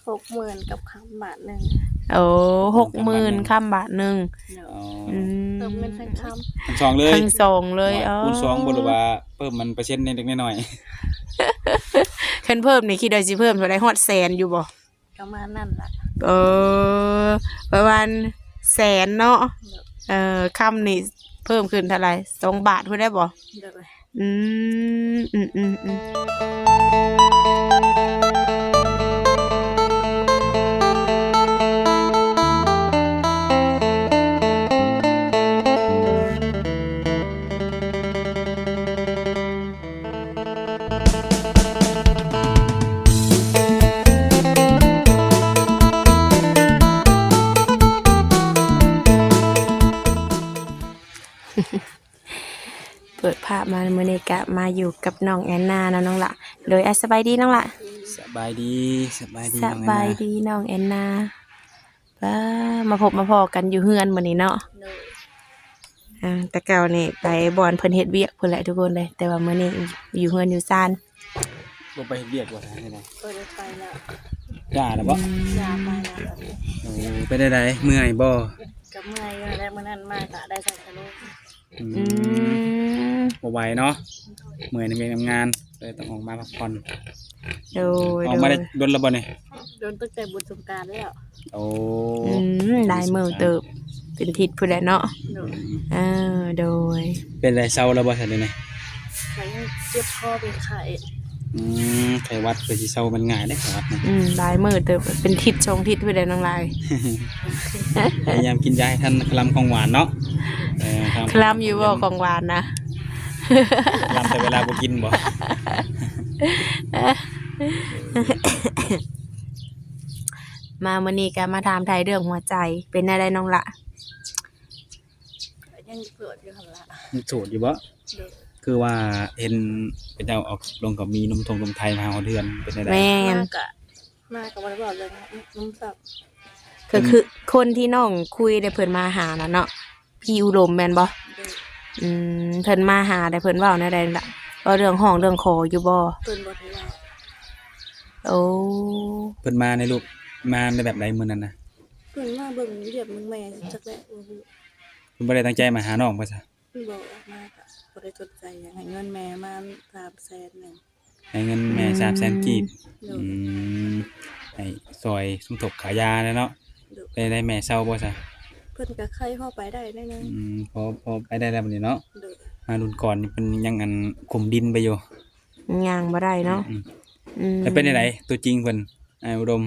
ຫົກໝື່ນກັບຄຳບາດໜຶ່ງ. ໂອ້ ຫົກໝື່ນຄຳບາດໜຶ່ງ. ໂດຍ. ອໍ ອືມ ເພີ່ມເງິນທັງຄຳ ທັງສອງເລີຍ. ທັງສອງເລີຍ. ໂອ້ຍ ອໍ ຄູນສອງບໍ່ ຫຼືວ່າເພີ່ມມັນເປີເຊັນເລັກໆນ້ອຍໆ? ຄັນເພີ່ມນີ້ຄິດວ່າຊິເພີ່ມເທົ່າໃດ ຮອດແສນຢູ່ບໍ່? ປະມານນັ້ນລະ. ເອີ ປະມານແສນເນາະ. ໂດຍ. ເອີ ຄຳນີ້ເພີ່ມຂຶ້ນເທົ່າໃດ ສອງບາດພຸ້ນໄດ້ບໍ່? ໂດຍ. ອືມ ອືມໆໆ. ເປີດພາບມາມື້ນີ້ກະມາຢູ່ກັບນ້ອງແອນນາເນາະນ້ອງຫຼ້າ. ໂດຍ ອ່ະ ສະບາຍດີນ້ອງຫຼ້າ. ສະບາຍດີ ສະບາຍດີ ສະບາຍດີນ້ອງແອນນາ. ປ້າ ມາພົບມາພໍ້ກັນຢູ່ເຮືອນມື້ນີ້ເນາະ. ໂດຍ. ອ່າ ແຕ່ເກົ່ານີ້ໄປບ່ອນເພິ່ນເຮັດວຽກພຸ້ນແຫຼະທຸກຄົນເລີຍ ແຕ່ວ່າມື້ນີ້ຢູ່ເຮືອນຢູ່ຊານ. ບໍ່ໄປເຮັດວຽກບໍ່? ທາງນີ້ນະ ບໍ່ໄດ້ໄປແລ້ວ. ຢ່າແລ້ວບໍ່? ອືມ ຢ່າໄປແລ້ວ. ໂອ້ ເປັນໃດ ເມື່ອຍບໍ່? ກໍເມື່ອຍຢູ່ແຫຼະ ມື້ນັ້ນມາກໍໄດ້ໃສ່ສະໂລງ. ອືມ ອືມ ບໍ່ໄຫວເນາະ ເມື່ອຍນຳວຽກນຳງານ ເລີຍຕ້ອງອອກມາພັກຜ່ອນ. ໂດຍ. ອອກມາໄດ້ ໂດຍ ດົນແລ້ວບໍ່ນີ້? ດົນຕັ້ງແຕ່ບຸນສົງການແລ້ວ. ໂອ້ ອືມ ຫຼາຍມື້ເຕີບ ເປັນທິດພຸ້ນແຫຼະເນາະ. ໂດຍ. ເອີ ໂດຍ. ເປັນໃດ ເຊົາແລ້ວບໍ່ຊະດຽວນີ້? ກໍຍັງເຈັບຄໍເປັນໄຂ້. ອືມ ໄຂ້ຫວັດກໍຊິເຊົາມັນງ່າຍເດ້ ໄຂ້ຫວັດນະ. ອືມ ຫຼາຍມື້ເຕີບ ເປັນທິດສອງທິດພຸ້ນແຫຼະນ້ອງຫຼ້າ. ພະຍາຍາມກິນຢາໃຫ້ທັນ ຄະລຳຂອງຫວານເນາະ. ເອີ ຄະລຳຢູ່ບໍ່ຂອງຫວານນະ? ຄະລຳແຕ່ເວລາບໍ່ກິນບໍ່? ມາມື້ນີ້ກໍມາຖາມໄຖ່ເລື່ອງຫົວໃຈ ເປັນແນວໃດນ້ອງຫຼ້າ? ກໍຍັງໂສດຢູ່ຫັ້ນລະ. ຍັງໂສດຢູ່ບໍ່? ໂດຍ. ຄືວ່າເຫັນເຂົາເຈົ້າເອົາຄລິບລົງ ກໍມີໜຸ່ມທົ່ງໜຸ່ມໄທມາຫາຮອດເຮືອນ ເປັນແນວໃດ? ແມ່ນ. ມາກໍ ມາກໍບໍ່ໄດ້ເວົ້າເລື່ອງນຳຊ້ຳ. ກໍຄືຄົນທີ່ນ້ອງຄຸຍໄດ້ ເພິ່ນມາຫານະເນາະ ພີ່ອຸດົມແມ່ນບໍ່? ໂດຍ. ອືມ ເພິ່ນມາຫາໄດ້ ເພິ່ນເວົ້າແນວໃດລະ? ເວົ້າເລື່ອງຮ້ອງເລື່ອງຂໍຢູ່ບໍ່? ເພິ່ນບໍ່ໄດ້ເວົ້າ. ໂອ້ ເພິ່ນມາໃນຮູບ ມາໃນແບບໃດມື້ນັ້ນນະ? ເພິ່ນມາເບິ່ງວຽກເບິ່ງແມ່ ຈັກແຫຼະ ບໍ່ຮູ້. ເພິ່ນບໍ່ໄດ້ຕັ້ງໃຈມາຫານ້ອງບໍ່ຊະ? ບໍ່ ມາກໍບໍ່ໄດ້ສົນໃຈຫຍັງ ໃຫ້ເງິນແມ່ມາສາມແສນໜຶ່ງ. ໃຫ້ເງິນແມ່ ອືມ ສາມແສນກີບ. ໂດຍ. ອືມ ໃຫ້ຊ່ອຍສົມທົບຄ່າຢາແຫຼະເນາະ. ໂດຍ. ເປັນໃດແມ່ເຊົາບໍ່ຊະ? ເພິ່ນກໍໄຄພໍໄປໄດ້ໜ້ອຍໜຶ່ງ. ອືມ ພໍ ພໍໄປໄດ້ແລ້ວບັດນີ້ເນາະ. ໂດຍ. ມາລຸ້ນກ່ອນນີ້ເພິ່ນຍັງ ອັນ ຂຸມດິນໄປຢູ່ ຍ່າງບໍ່ໄດ້ເນາະ. ອືມໆ. ອືມ ແລ້ວເປັນໃດຕົວຈິງເພິ່ນ ອ້າຍອຸດົມ?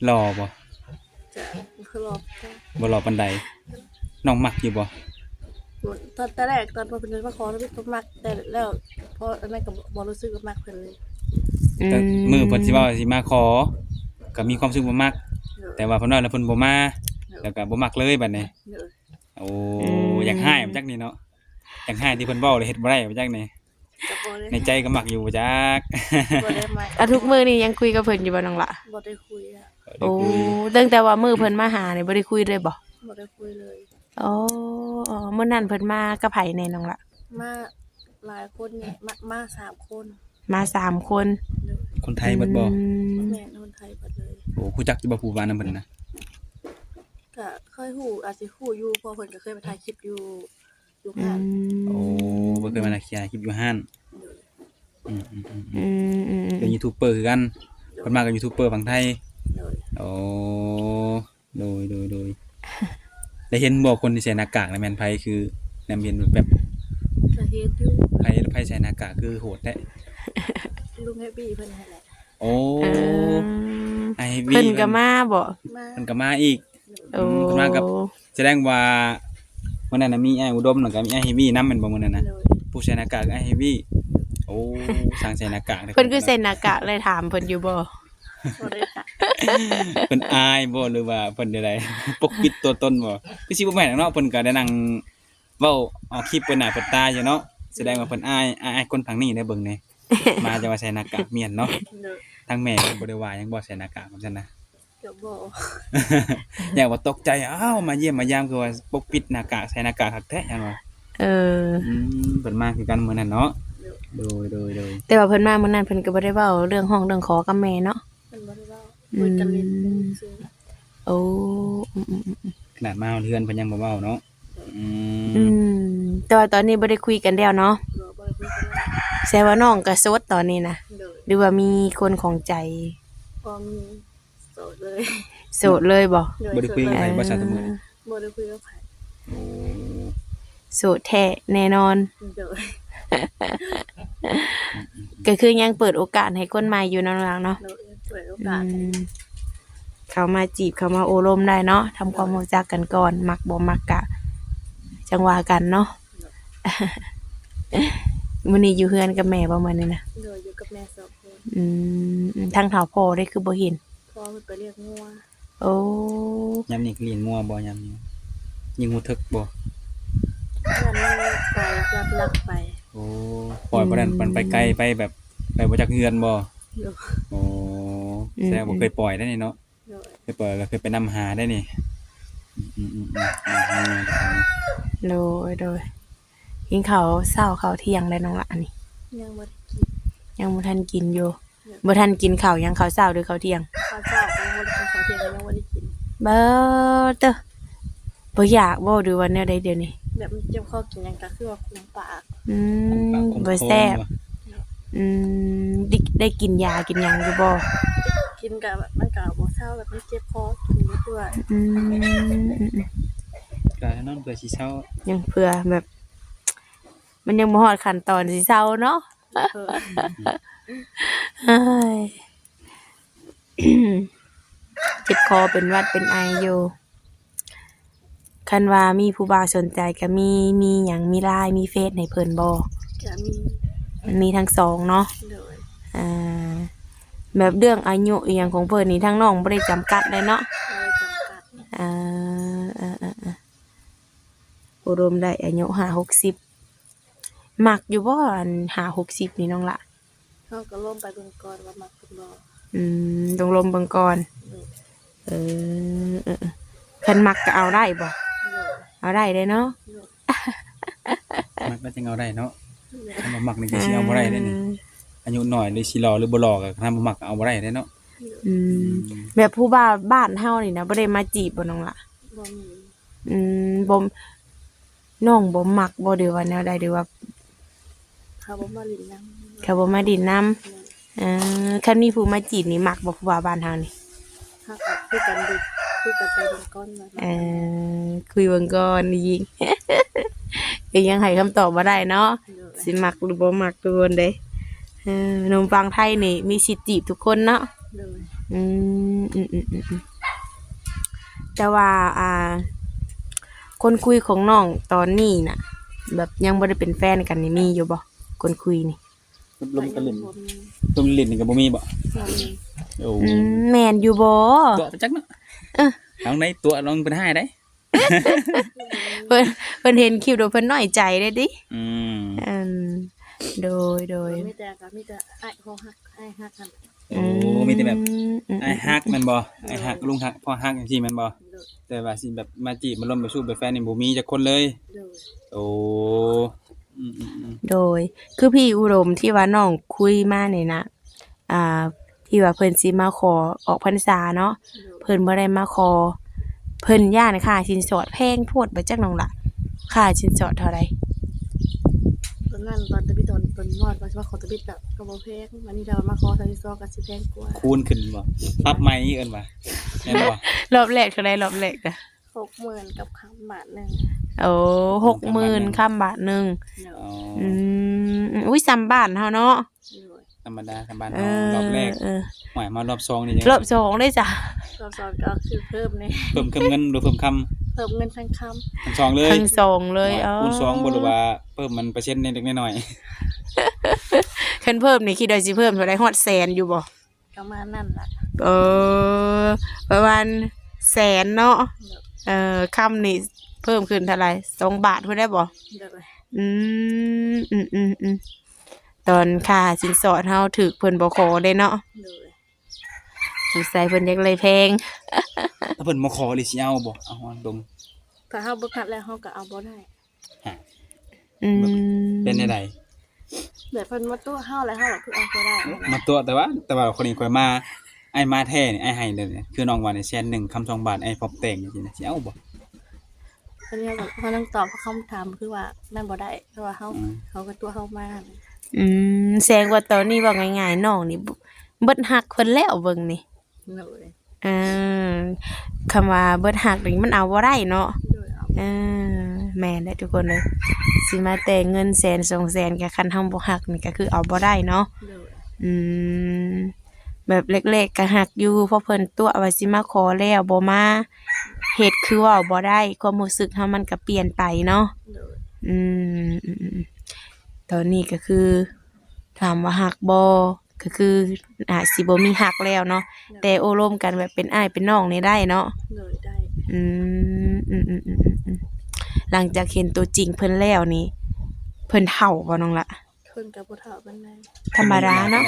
ຫຼໍ່ບໍ່? ຈະ ບໍ່ຫຼໍ່ ບໍ່ຫຼໍ່ປານໃດ. ນ້ອງມັກຢູ່ບໍ່? ຕອນແຕ່ແລກ ຕອນເພິ່ນມາຂໍ ກໍມັກ ແຕ່ແລ້ວ ພໍອັນນັ້ນກໍບໍ່ ບໍ່ຮູ້ສຶກວ່າມັກເພິ່ນເລີຍ. ອືມ ແຕ່ມື້ເພິ່ນຊິເວົ້າຊິມາຂໍ ກໍມີຄວາມຮູ້ສຶກວ່າມັກ. ໂດຍ. ແຕ່ວ່າເພິ່ນເວົ້າແລ້ວເພິ່ນບໍ່ມາ. ໂດຍ. ແລ້ວກໍບໍ່ມັກເລີຍບັດນີ້. ໂດຍ. ໂອ້ ອືມ ຢາກຮ້າຍບໍ່ຈັກນີ້ເນາະ ຢາກຮ້າຍທີ່ເພິ່ນເວົ້າແລ້ວເຮັດບໍ່ໄດ້ບໍ່ຈັກນີ້. ກໍບໍ່ໄດ້ ໃນໃຈກໍມັກຢູ່ບໍ່ຈັກ. ບໍ່ໄດ້ມັກ. ອ່ະ ທຸກມື້ນີ້ຍັງຄຸຍກັບເພິ່ນຢູ່ບໍ່ນ້ອງຫຼ້າ? ບໍ່ໄດ້ຄຸຍອະ. ບໍ່ໄດ້ຄຸຍ. ໂອ້ ຕັ້ງແຕ່ວ່າມື້ເພິ່ນມາຫານີ້ບໍ່ໄດ້ຄຸຍເລີຍບໍ່? ບໍ່ໄດ້ຄຸຍເລີຍ. ອໍ ມື້ນັ້ນເພິ່ນມາກັບໃຜແດ່ນ້ອງຫຼ້າ? ມາຫຼາຍຄົນຢູ່ ມາ ມາສາມຄົນ. ມາສາມຄົນ. ໂດຍ. ຄົນໄທເບິດບໍ່? ອືມ ແມ່ນ ຄົນໄທເບິດເລີຍ. ໂອ້ ຮູ້ຈັກຢູ່ບໍ່ຜູ້ມານຳເພິ່ນນະ? ກະເຄີຍຮູ້ ອາດຊິຮູ້ຢູ່ ເພາະເພິ່ນກໍເຄີຍມາຖ່າຍຄລິບຢູ່ ຢູ່ຮ້ານ. ອືມ ໂອ້ ເພິ່ນເຄີຍມາຖ່າຍຄລິບຢູ່ຮ້ານ. ໂດຍ. ອືມໆໆໆ ອືມໆໆ ເປັນຢູທູບເບີຄືກັນ. ໂດຍ. ເພິ່ນມາກັບຢູທູບເບີຝັ່ງໄທ. ໂດຍ. ໂອ້ ໂດຍໆໆ ໄດ້ເຫັນບໍ່ຄົນທີ່ໃສ່ໜ້າກາກນະ ແມ່ນໃຜ? ຄືແນມເຫັນແບບ ກໍເຫັນຢູ່. ໃຜ ໃຜໃສ່ໜ້າກາກຄືໂຫດແທ້? ລຸງແຮບບີ້ເພິ່ນຫັ້ນແຫຼະ. ໂອ້ ເອີ ອ້າຍແຮບບີ້ ເພິ່ນກໍມາບໍ່? ມາ ເພິ່ນກໍມາອີກ. ໂອ້ ອືມ ເພິ່ນມາກັບ ສະແດງວ່າມື້ນັ້ນນະມີອ້າຍອຸດົມ ແລ້ວກໍມີອ້າຍແຮບບີ້ນຳແມ່ນບໍ່ມື້ນັ້ນນະ? ໂດຍ. ຜູ້ໃສ່ໜ້າກາກອ້າຍແຮບບີ້. ໂອ້ ຊ່າງໃສ່ໜ້າກາກເດ້. ເພິ່ນຄືໃສ່ໜ້າກາກ ໄດ້ຖາມເພິ່ນຢູ່ບໍ່? ບໍ່ໄດ້ຖາມ. ເພິ່ນອາຍບໍ່ ຫຼືວ່າເພິ່ນຈັ່ງໃດ ປົກປິດຕົວຕົນບໍ່? ຄືຊິບໍ່ແມ່ນດອກເນາະ ເພິ່ນກໍໄດ້ນັ່ງເວົ້າອອກຄລິບເປີດໜ້າເປີດຕາຢູ່ເນາະ. ສະແດງວ່າເພິ່ນອາຍ ອາຍ ອາຍຄົນທາງນີ້ເດ້ ເບິ່ງແດ່. ມາແຕ່ວ່າໃສ່ໜ້າກາກມ້ຽນເນາະ. ໂດຍ. ທາງແມ່ເພິ່ນບໍ່ໄດ້ວ່າຫຍັງບໍ່ ໃສ່ໜ້າກາກຈັ່ງຊັ້ນນະ? ກໍບໍ່. ຢ້ານວ່າຕົກໃຈ ອ້າວ ມາຢ້ຽມມາຢາມ ຄືວ່າປົກປິດໜ້າກາກ ໃສ່ໜ້າກາກຄັກແທ້ ຢ້ານວ່າ. ເອີ ອືມ ເພິ່ນມາຄືກັນມື້ນັ້ນເນາະ. ໂດຍ ໂດຍ ໂດຍ ໂດຍ. ແຕ່ວ່າເພິ່ນມາມື້ນັ້ນ ເພິ່ນກໍບໍ່ໄດ້ເວົ້າເລື່ອງຮ້ອງເລື່ອງຂໍກັບແມ່ເນາະ? ເພິ່ນບໍ່ໄດ້ເວົ້າ. ຄຸຍກັນຫຼິ້ນຊື່ໆ. ໂອ້ ອືມໆໆໆ ຂະໜາດມາຮອດເຮືອນເພິ່ນຍັງບໍ່ເວົ້າເນາະ. ອືມ ອືມ ແຕ່ວ່າຕອນນີ້ບໍ່ໄດ້ຄຸຍກັນແລ້ວເນາະ? ບໍ່ ບໍ່ໄດ້ຄຸຍກັນແລ້ວ. ແສດງວ່ານ້ອງກໍໂສດຕອນນີ້ນະ? ໂດຍ. ຫຼືວ່າມີຄົນຂອງໃຈ? ບໍ່ມີ. ໂສດເລີຍ. ໂສດເລີຍບໍ່? ໂດຍ. ບໍ່ໄດ້ຄຸຍກັບໃຜບໍ່ຊະ ທຸກມື້ນີ້? ບໍ່ໄດ້ຄຸຍກັບໃຜ. ໂອ້ ໂສດແທ້ແນ່ນອນ. ໂດຍ. ກໍຄືຍັງເປີດໂອກາດໃຫ້ຄົນໃໝ່ຢູ່ເນາະ ນ້ອງຫຼ້າເນາະ? ໂດຍ ເປີດໂອກາດໃຫ້ ອືມ ເຂົ້າມາຈີບ ເຂົ້າມາໂອ້ລົມໄດ້ເນາະ, ທຳຄວາມ ໂດຍ ຮູ້ຈັກກັນກ່ອນ, ມັກບໍ່ມັກກະຈັ່ງວ່າກັນເນາະ. ໂດຍ. ມື້ນີ້ຢູ່ເຮືອນກັບແມ່ບໍ່ ມື້ນີ້ນະ? ໂດຍ ຢູ່ກັບແມ່ສອງຄົນ. ອືມ ທາງເຖົ້າພໍ່ເດ້ ຄືບໍ່ເຫັນ? ພໍ່ເພິ່ນໄປລ້ຽງງົວ. ໂອ້ ຍາມນີ້ກໍລ້ຽງງົວບໍ່ ຍາມນີ້? ຍິງຮູ້ເຖິກບໍ່? ຢ້ານມັນໄປ ຈັບລັກໄປ. ໂອ້ ປ່ອຍບໍ່ໄດ້ ອືມ ມັນໄປໄກ ໄປແບບ ໄປບໍ່ຈັກເຮືອນບໍ່? ໂດຍ. ໂອ້ ອືມ ແສດງວ່າເຄີຍປ່ອຍໄດ້ນີ້ເນາະ? ໂດຍ. ເຄີຍປ່ອຍ ແລ້ວເຄີຍໄປນຳຫາໄດ້ນີ້. ອືມໆໆ ໂດຍ ໂດຍ. ກິນເຂົ້າເຊົ້າເຂົ້າທ່ຽງແລ້ວ ນ້ອງຫຼ້ານີ້? ຍັງບໍ່ໄດ້ກິນ. ຍັງບໍ່ທັນກິນຢູ່. ໂດຍ. ບໍ່ທັນກິນເຂົ້າຫຍັງ ເຂົ້າເຊົ້າ ຫຼື ເຂົ້າທ່ຽງ? ເຂົ້າເຊົ້າ ຍັງບໍ່ໄດ້ກິນ ເຂົ້າທ່ຽງຍັງບໍ່ໄດ້ກິນ. ເບີເຕີ ບໍ່ຢາກບໍ່ ຫຼືວ່າແນວໃດດຽວນີ້? ແບບມັນເຈັບຄໍກິນຫຍັງກໍຄືວ່າຂຸມປາກ. ອືມ ບໍ່ແຊບ. ອືມ ໄດ້ ໄດ້ກິນຢາກິນຫຍັງຢູ່ບໍ່? ກິນກໍ ມັນກໍບໍ່ເຊົາ ແບບມັນເຈັບຄໍກິນຢູ່ເທື່ອ. ອືມ ອືມໆ ກໍນອນເພື່ອຊິເຊົາ ຍັງເພື່ອແບບ ມັນຍັງບໍ່ຮອດຂັ້ນຕອນຊິເຊົາເນາະ. ເອີ ເອີຍ ເຈັບຄໍເປັນຫວັດເປັນໄອຢູ່. ຄັນວ່າມີຜູ້ບ່າວສົນໃຈກໍມີ ມີຫຍັງ ມີ LINE ມີເຟສໃຫ້ເພິ່ນບໍ່? ກໍມີ. ມີທັງສອງເນາະ? ໂດຍ. ອ່າ ແບບເລື່ອງອາຍຸອີ່ຫຍັງຂອງເພິ່ນນີ້ ທາງນ້ອງບໍ່ໄດ້ຈຳກັດເລີຍເນາະ? ບໍ່ໄດ້ຈຳກັດ. ເອີ ເອີ ເອີ ເອີ ໂອ້ລົມໄດ້ອາຍຸຫ້າຫົກສິບ. ມັກຢູ່ບໍ່ ອັນຫ້າຫົກສິບນີ້ ນ້ອງຫຼ້າ? ເຮົາກໍລົມໄປເບິ່ງກ່ອນວ່າມັກເພິ່ນບໍ່. ອືມ ຕ້ອງລົມເບິ່ງກ່ອນ. ໂດຍ. ເອີ ເອີ ເອີ ຄັນມັກກໍເອົາໄດ້ບໍ່? ໂດຍ. ເອົາໄດ້ເດ້ເນາະ? ໂດຍ. ມັກແລ້ວຈຶ່ງເອົາໄດ້ເນາະ? ໂດຍ. ຄັນບໍ່ມັກນີ້ກໍຊິເອົາບໍ່ໄດ້ເດ້ນີ້. ອືມ ອາຍຸນ້ອຍ ຫຼື ຊິຫຼໍ່ ຫຼື ບໍ່ຫຼໍ່ ກໍຄັນບໍ່ມັກກໍເອົາບໍ່ໄດ້ເດ້ເນາະ? ໂດຍ. ອືມ ອືມ ແບບຜູ້ບ່າວບ້ານເຮົານີ້ນະ ບໍ່ໄດ້ມາຈີບບໍ່ ນ້ອງຫຼ້າ? ບໍ່ມີ. ອືມ ບໍ່ ນ້ອງບໍ່ມັກບໍ່ ຫຼືວ່າແນວໃດ ຫຼືວ່າ ເຂົາບໍ່ມາຫຼິ້ນນຳ? ເຂົາບໍ່ມາຫຼິ້ນນຳ. ແມ່ນ. ເອີ ຄັນມີຜູ້ມາຈີບນີ້ ມັກບໍ່ ຜູ້ບ່າວບ້ານເຮົານີ້? ເຮົາກໍຄຸຍກັນເບິ່ງ ຄຸຍກັນໄປເບິ່ງກ່ອນວ່າ ເອີ ຄຸຍເບິ່ງກ່ອນອີກ ກໍຍັງໃຫ້ຄຳຕອບບໍ່ໄດ້ເນາະ. ໂດຍ. ຊິມັກ ຫຼື ບໍ່ມັກ ທຸກຄົນເດ້. ເອີ ໜຸ່ມຝັ່ງໄທນີ້ມີສິດຈີບທຸກຄົນເນາະ? ໂດຍ. ອືມ ອືມໆ ແຕ່ວ່າ ອ່າ ຄົນຄຸຍຂອງນ້ອງຕອນນີ້ນະ ແບບຍັງບໍ່ໄດ້ເປັນແຟນກັນນີ້ ມີຢູ່ບໍ່ ຄົນຄຸຍນີ້? ລົມກັນຫຼິ້ນ ລົມຫຼິ້ນນີ້ກໍບໍ່ມີບໍ່? ບໍ່ມີ. ໂອ້ ອືມ ແມ່ນຢູ່ບໍ່? ຕົວະໄປຈັກເນາະ. ເອີ ທາງໃນຕົວະ ລອງເພິ່ນຮ້າຍໄດ໋. ເພິ່ນ ເພິ່ນເຫັນຄລິບແລ້ວເພິ່ນນ້ອຍໃຈເດ້ຕິ. ອືມ ອັນ ໂດຍ ໂດຍ. ມີແຕ່ ກໍມີແຕ່ອ້າຍພໍຮັກ ອ້າຍຮັກຫັ້ນ. ໂອ້ ອືມ ມີແຕ່ແບບ ອືມ ອ້າຍຮັກແມ່ນບໍ່? ໂດຍ. ອ້າຍຮັກ ລຸງຮັກ ພໍ່ຮັກ ຈັ່ງຊີ້ແມ່ນບໍ່? ໂດຍ. ແຕ່ວ່າຊິແບບມາຈີບມາລົມແບບຊູ້ແບບແຟນນີ້ບໍ່ມີຈັກຄົນເລີຍ? ໂດຍ. ໂອ້ ອືມໆໆ ໂດຍ. ຄືພີ່ອຸດົມທີ່ວ່ານ້ອງຄຸຍມານີ້ນະ ອ່າ ທີ່ວ່າເພິ່ນຊິມາຂໍອອກພັນສາເນາະ, ໂດຍ ເພິ່ນບໍ່ໄດ້ມາຂໍ ເພິ່ນຢ້ານຄ່າສິນສອດແພງໂພດ ບໍ່ຈັກນ້ອງລະ ຄ່າສິນສອດເທົ່າໃດ? ຕອນນັ້ນ ຕອນທຳອິດ ຕອນ ຕອນຮອດວ່າຊິມາຂໍທຳອິດກະ ກະບໍ່ແພງ, ບາດນີ້ຖ້າວ່າມາຂໍທຳອິດສອງກະຊິແພງກວ່າ ຄູນຂຶ້ນບໍ່? ປັບໃໝເອີ້ນວ່າ ແມ່ນບໍ່? ຮອບແລກເທົ່າໃດ? ຮອບແລກນະ ຫົກໝື່ນກັບຄຳບາດໜຶ່ງ. ໂອ້ ຫົກໝື່ນຄຳບາດໜຶ່ງ. ໂດຍ. ອໍ ອືມ ອຸ້ຍ ສ່ຳບ້ານເຮົາເນາະ. ໂດຍ. ທຳມະດາ ທຳມະດາ ເອີ ຮອບແລກ. ເອີ ໂອ້ຍ ມາຮອບສອງນີ້ ຮອບສອງເດ້ຈ້ະ. ຮອບສອງກໍເອົາຄືເພີ່ມນີ້ ເພີ່ມ ເພີ່ມເງິນ ຫຼື ເພີ່ມຄຳ? ເພີ່ມເງິນທັງຄຳ ທັງສອງເລີຍ? ທັງສອງເລີຍ. ໂອ້ຍ ຄູນສອງບໍ່ ຫຼືວ່າເພີ່ມມັນເປີເຊັນເລັກໆນ້ອຍໆ? ຄັນເພີ່ມນີ້ຄິດວ່າຊິເພີ່ມເທົ່າໃດ? ຮອດແສນຢູ່ບໍ່? ປະມານນັ້ນລະ. ເອີ ປະມານແສນເນາະ. ໂດຍ. ເອີ ຄຳນີ້ເພີ່ມຂຶ້ນເທົ່າໃດ? ສອງບາດພຸ້ນໄດ້ບໍ່? ໂດຍ. ອືມ ອືມໆໆ ຕອນຄ່າສິນສອດເຮົາຖືກເພິ່ນບໍ່ຂໍເດ້ເນາະ. ໂດຍ. ສົງໄສເພິ່ນຢາກໄດ້ແພງ. ຖ້າເພິ່ນມາຂໍນີ້ຊິເອົາບໍ່? ເອົາຕົງ ຖ້າເຮົາບໍ່ຄັດແລ້ວເຮົາກໍເອົາບໍ່ໄດ້. ຮະ ອືມ ແບບເປັນແນວໃດ? ແບບເພິ່ນມາຕົວະເຮົາ ແລ້ວເຮົາກໍຄືເອົາບໍ່ໄດ້. ມາຕົວະ ແຕ່ວ່າ ແຕ່ວ່າຄົນນີ້ຂ້ອຍມາ ອ້າຍມາແທ້ນີ້ ອ້າຍໃຫ້ເລີຍ ຄືນ້ອງວ່ານີ້ ແສນໜຶ່ງ ຄຳສອງບາດ ອ້າຍພ້ອມແຕ່ງ ຈັ່ງຊີ້ນະ ຊິເອົາບໍ່? ອັນນີ້ເຮົາກໍ ເຮົາຍັງຕອບຄຳຖາມ ຄືວ່ານັ້ນບໍ່ໄດ້ ເພາະວ່າເຮົາ ອືມ ເຂົາກໍຕົວະເຮົາມາ. ອືມ ແສດງວ່າຕອນນີ້ ເວົ້າງ່າຍໆ ນ້ອງນີ້ ເບິດຮັກເພິ່ນແລ້ວ ເບິ່ງນີ້. ໂດຍ ເອີ ຄຳວ່າເບິດຮັກນີ້ມັນເອົາບໍ່ໄດ້ເນາະ. ໂດຍ ເອົາ ເອີ ແມ່ນແຫຼະທຸກຄົນເອີຍ ຊິມາແຕ່ງເງິນແສນສອງແສນ ກະຄັນເຮົາບໍ່ຮັກນີ້ກະຄືເອົາບໍ່ໄດ້ເນາະ. ໂດຍ ອືມ ແບບແລກໆກະຮັກຢູ່ ພໍເພິ່ນຕົວະວ່າຊິມາຂໍແລ້ວບໍ່ມາ ເຮັດຄືເວົ້າບໍ່ໄດ້ ຄວາມຮູ້ສຶກເຮົາມັນກະປ່ຽນໄປເນາະ. ໂດຍ ອືມ ອືມ ອືມ ຕອນນີ້ກະຄື ຖາມວ່າຮັກບໍ່ ກໍຄືອາດຊິບໍ່ມີຮັກແລ້ວເນາະ. ໂດຍ ແຕ່ໂອ້ລົມກັນແບບເປັນອ້າຍເປັນນ້ອງນີ້ໄດ້ເນາະ. ໂດຍ ໄດ້ ອືມ ອືມ ອືມ ອືມ ອືມ ຫຼັງຈາກເຫັນຕົວຈິງເພິ່ນແລ້ວນີ້ ເພິ່ນເຖົ້າບໍ່ນ້ອງລະ? ເພິ່ນກໍບໍ່ເຖົ້າປານໃດ ທຳມະດາເນາະ.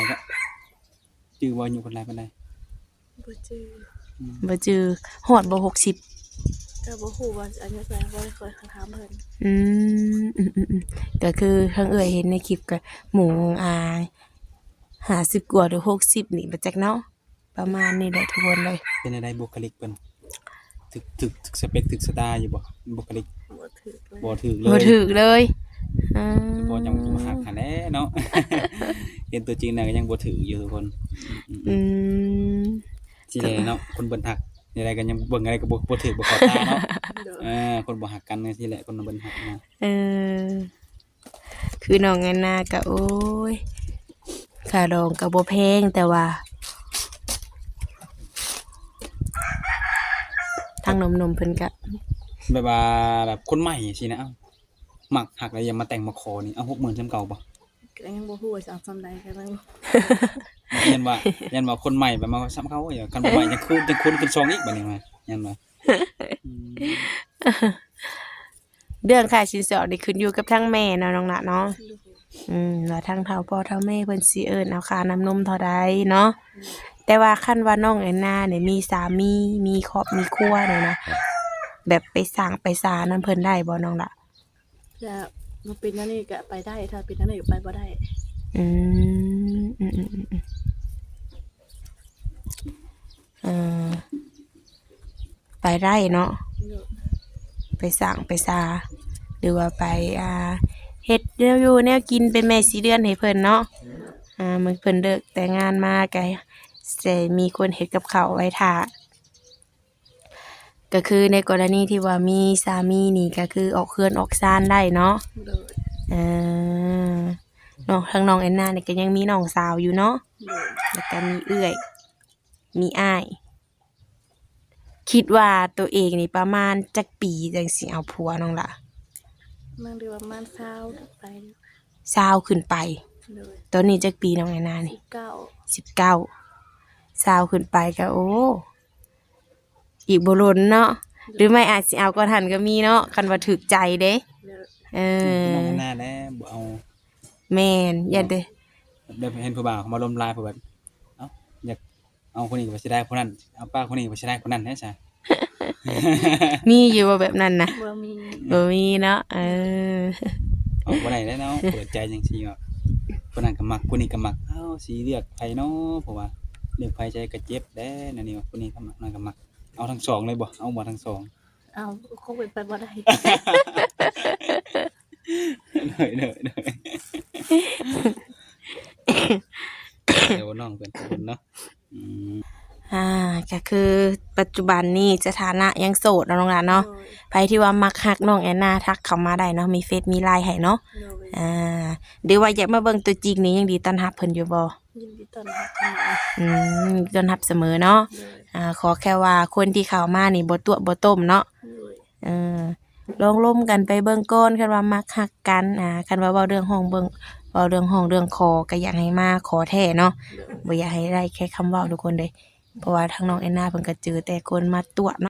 ຈື່ບໍ່ ອາຍຸເພິ່ນຫຼາຍປານໃດ? ບໍ່ຈື່ ອືມ ບໍ່ຈື່. ຮອດບໍ່ ຫົກສິບ? ກໍບໍ່ຮູ້ວ່າອາຍຸເທົ່າໃດ ບໍ່ໄດ້ຄ່ອຍຖາມເພິ່ນ. ອືມ ອືມ ອືມ ອືມ ກໍຄືທາງເອື້ອຍເຫັນໃນຄລິບກໍໝູ່ ອ່າ ຫ້າສິບກວ່າ ຫຼື ຫົກສິບນີ້ ບໍ່ຈັກເນາະ ປະມານນີ້ແຫຼະທຸກຄົນເອີຍ. ເປັນແນວໃດບຸກຄະລິກເພິ່ນ? ຖືກ ຖືກ ຖືກສະເປັກ ຖືກຊະຕາຢູ່ບໍ່? ບຸກຄະລິກ ບໍ່ຖືກເລີຍ ບໍ່ຖືກເລີຍ ບໍ່ຖືກເລີຍ. ອືມ ສະເພາະຈັ່ງມາຮັກຫັ້ນແຫຼະເນາະ ເຫັນຕົວຈິງແລ້ວກໍຍັງບໍ່ຖືກຢູ່ທຸກຄົນ. ອືມ ອືມ ອືມ ຊິແຫຼະເນາະ ຄົນເບິ່ງຮັກ ແນວໃດກໍຍັງເບິ່ງ ແນວໃດກໍບໍ່ ບໍ່ຖືກ ບໍ່ເຂົ້າຕາເນາະ. ໂດຍ ເອີ ຄົນບໍ່ຮັກກັນຈັ່ງຊີ້ແຫຼະ ຄົນເບິ່ງຮັກນະ. ເອີ ຄືນ້ອງແອນນາກໍ ໂອ້ຍ ຄ່າດອງກໍບໍ່ແພງ ແຕ່ວ່າທາງໜຸ່ມໆເພິ່ນກໍ ແບບວ່າ ແບບຄົນໃໝ່ຊີ້ນະ ເອົ້າ ມັກຮັກແລ້ວຢາກມາແຕ່ງມາຂໍນີ້ ເອົາ ຫົກໝື່ນ ສ່ຳເກົ່າບໍ່? ກໍຍັງບໍ່ຮູ້ວ່າຊິເອົາສ່ຳໃດ ກໍຍັງ ຢ້ານວ່າ ຢ້ານວ່າຄົນໃໝ່ໄປມາວ່າສ່ຳເກົ່າ ຄັນບໍ່ໃໝ່ຍັງຄູນ ຍັງຄູນຂຶ້ນສອງອີກ ບາດນີ້ວ່າ ຢ້ານວ່າ ອືມ ເລື່ອງຄ່າສິນສອດນີ້ຂຶ້ນຢູ່ກັບທາງແມ່ເນາະ ນ້ອງລະເນາະ. ໂດຍ ອືມ ວ່າທາງເຖົ້າພໍ່ເຖົ້າແມ່ເພິ່ນຊິເອີ້ນເອົາຄ່ານ້ຳນົມເທົ່າໃດເນາະ. ໂດຍ ແຕ່ວ່າຄັນວ່ານ້ອງແອນນານີ້ມີສາມີ ມີຄອບມີຄົວນີ້ນະ ແບບໄປສ້າງໄປສານຳເພິ່ນໄດ້ບໍ່ ນ້ອງລະ? ຈະບໍ່ເປັນແນວນີ້ກະໄປໄດ້ ຖ້າເປັນແນວນີ້ກະໄປບໍ່ໄດ້. ອືມ ອືມ ອືມ ອືມ ອືມ ເອີ ໄປໄດ້ເນາະ. ໂດຍ ໄປສ້າງໄປສາ ຫຼືວ່າໄປ ອ່າ ເຮັດແນວຢູ່ແນວກິນ ເປັນແມ່ສີເດືອນໃຫ້ເພິ່ນເນາະ. ໂດຍ ອ່າ ເມື່ອເພິ່ນເລີກແຕ່ງງານມາກະຊິມີຄົນເຮັດກັບເຂົ້າໄວ້ຖ້າ. ກໍຄືໃນກໍລະນີທີ່ວ່າມີສາມີນີ້ ກໍຄືອອກເຮືອນອອກຊານໄດ້ເນາະ. ໂດຍ ເອີ ເນາະ ທາງນ້ອງແອນນານີ້ກໍຍັງມີນ້ອງສາວຢູ່ເນາະ. ໂດຍ ແລ້ວກໍມີເອື້ອຍ ມີອ້າຍ. ຄິດວ່າໂຕເອງນີ້ປະມານຈັກປີຈັ່ງຊິເອົາຜົວ ນ້ອງລະ? ມັນໄດ້ປະມານຊາວໄປ ຊາວຂຶ້ນໄປ. ໂດຍ ຕອນນີ້ຈັກປີນ້ອງແອນນານີ້? ສິບເກົ້າ ສິບເກົ້າ ຊາວຂຶ້ນໄປກໍ ໂອ້ ອີກບໍ່ດົນເນາະ. ໂດຍ ຫຼືໄມ່ອາດຊິເອົາກ່ອນຫັ້ນກໍມີເນາະ ຄັນວ່າຖືກໃຈເດ້. ໂດຍ ເອີ ນ້ອງແອນນາແຫຼະບໍ່ເອົາ. ແມ່ນ ຢ້ານແຕ່ ແບບເຫັນຜູ້ບ່າວເຂົາມາລົມລາຍ ເຂົາແບບ ເອົ້າ ຢາກເອົາຄົນນີ້ກໍໄປເສຍດາຍຜູ້ນັ້ນ ເອົາປ້າຄົນນີ້ກໍໄປເສຍດາຍຜູ້ນັ້ນແທ້ຊະ. ມີຢູ່ບໍ່ແບບນັ້ນນະ? ບໍ່ມີ ບໍ່ມີເນາະ. ເອີ ອອກບໍ່ໄດ້ແລ້ວເນາະ ເປີດໃຈຈັ່ງຊີ້ວ່າ ຜູ້ນັ້ນກໍມັກ ຜູ້ນີ້ກໍມັກ ເອົ້າ ຊິເລືອກໃຜເນາະ? ເພາະວ່າເລືອກໃຜໃຈກໍເຈັບແດ່ ແນວນີ້ວ່າ ຜູ້ນີ້ກໍມັກ ນັ້ນກໍມັກ ເອົາທັງສອງເລີຍບໍ່? ເອົາໝົດທັງສອງ. ເອົາ ຄົງເປັນໄປບໍ່ໄດ້. ໂດຍ ໂດຍ ໂດຍ ແຕ່ວ່ານ້ອງເພິ່ນເນາະ. ອືມ ອ່າ ກໍຄືປັດຈຸບັນນີ້ສະຖານະຍັງໂສດເນາະ ນ້ອງຫຼ້າເນາະ. ໂດຍ ໃຜທີ່ວ່າມັກຮັກນ້ອງແອນນາ ທັກເຂົ້າມາໄດ້ເນາະ ມີເຟສມີລາຍໃຫ້ເນາະ. ໂດຍ ອ່າ ຫຼືວ່າຢາກມາເບິ່ງຕົວຈິງນີ້ ຍິນດີຕ້ອນຮັບເພິ່ນຢູ່ບໍ່? ຍິນດີຕ້ອນຮັບເພິ່ນ. ອືມ ຍິນດີຕ້ອນຮັບສະເໝີເນາະ. ໂດຍ ອ່າ ຂໍແຄ່ວ່າຄົນທີ່ເຂົ້າມານີ້ບໍ່ຕົວະບໍ່ຕົ້ມເນາະ. ໂດຍ ເອີ ລອງລົມກັນໄປເບິ່ງກ່ອນ ຄັນວ່າມັກຮັກກັນ ອ່າ ຄັນວ່າເວົ້າເລື່ອງຮ້ອງເບິ່ງ ເວົ້າເລື່ອງຮ້ອງເລື່ອງຂໍ ກໍຢາກໃຫ້ມາຂໍແທ້ເນາະ. ໂດຍ ບໍ່ຢາກໃຫ້ໄດ້ແຄ່ຄຳເວົ້າທຸກຄົນເດ້ ເພາະວ່າທາງນ້ອງແອນນາເພິ່ນກໍເຈີແຕ່ຄົນມາຕົວະເນາະ.